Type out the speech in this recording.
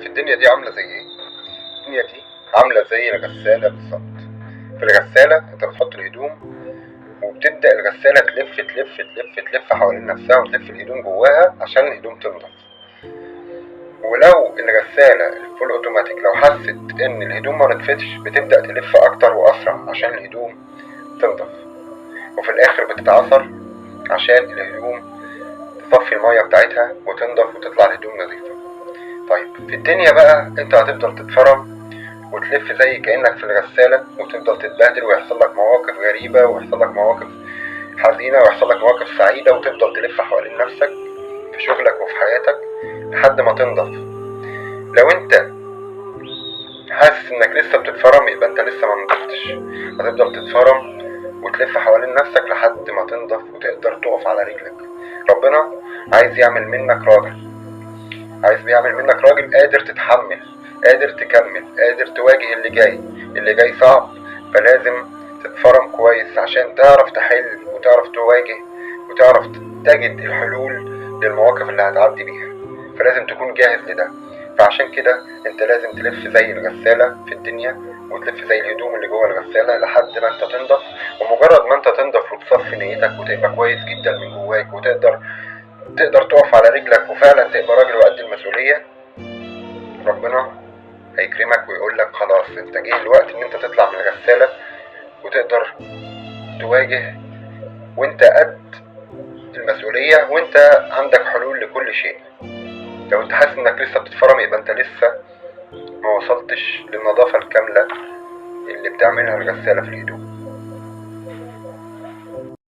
عارف الدنيا دي عاملة زي ايه؟ الدنيا دي عاملة زي الغسالة بالظبط. في الغسالة انت بتحط الهدوم وبتبدأ الغسالة تلف تلف تلف تلف حوالين نفسها وتلف الهدوم جواها عشان الهدوم تنضف. ولو الغسالة ال full automatic لو حست ان الهدوم ما نضفتش بتبدأ تلف اكتر واسرع عشان الهدوم تنضف، وفي الاخر بتتعصر عشان الهدوم تصفي المية بتاعتها وتنضف وتطلع الهدوم نظيفة. طيب في الدنيا بقى انت هتفضل تتفرم وتلف زي كأنك في الغسالة وتفضل تتبهدل ويحصل لك مواقف غريبة ويحصل لك مواقف حزينة ويحصل لك مواقف سعيدة، وتفضل تلف حوالين نفسك في شغلك وفي حياتك لحد ما تنضف. لو انت حاسس انك لسه بتتفرم يبقى انت لسه ما نضفتش، هتفضل تتفرم وتلف حوالين نفسك لحد ما تنضف وتقدر تقف على رجلك. ربنا عايز يعمل منك راجل، عايز بيعمل منك راجل قادر تتحمل، قادر تكمل، قادر تواجه اللي جاي. اللي جاي صعب، فلازم تتفرم كويس عشان تعرف تحل وتعرف تواجه وتعرف تجد الحلول للمواقف اللي هتعدي بيها، فلازم تكون جاهز لده. فعشان كده انت لازم تلف زي الغسالة في الدنيا وتلف زي الهدوم اللي جوه الغسالة لحد ما انت تنضف. ومجرد ما انت تنضف وتصفي نيتك وتبقى كويس جدا من جواك وتقدر تقف على رجلك وفعلا تبقى راجل وقد المسؤولية، ربنا هيكرمك ويقول لك خلاص انت جه الوقت ان انت تطلع من الغسالة وتقدر تواجه وانت قد المسؤولية وانت عندك حلول لكل شيء. لو انت حاسس انك لسه بتتفرم يبقى انت لسه ما وصلتش للنظافة الكاملة اللي بتعملها الغسالة في الهدوم.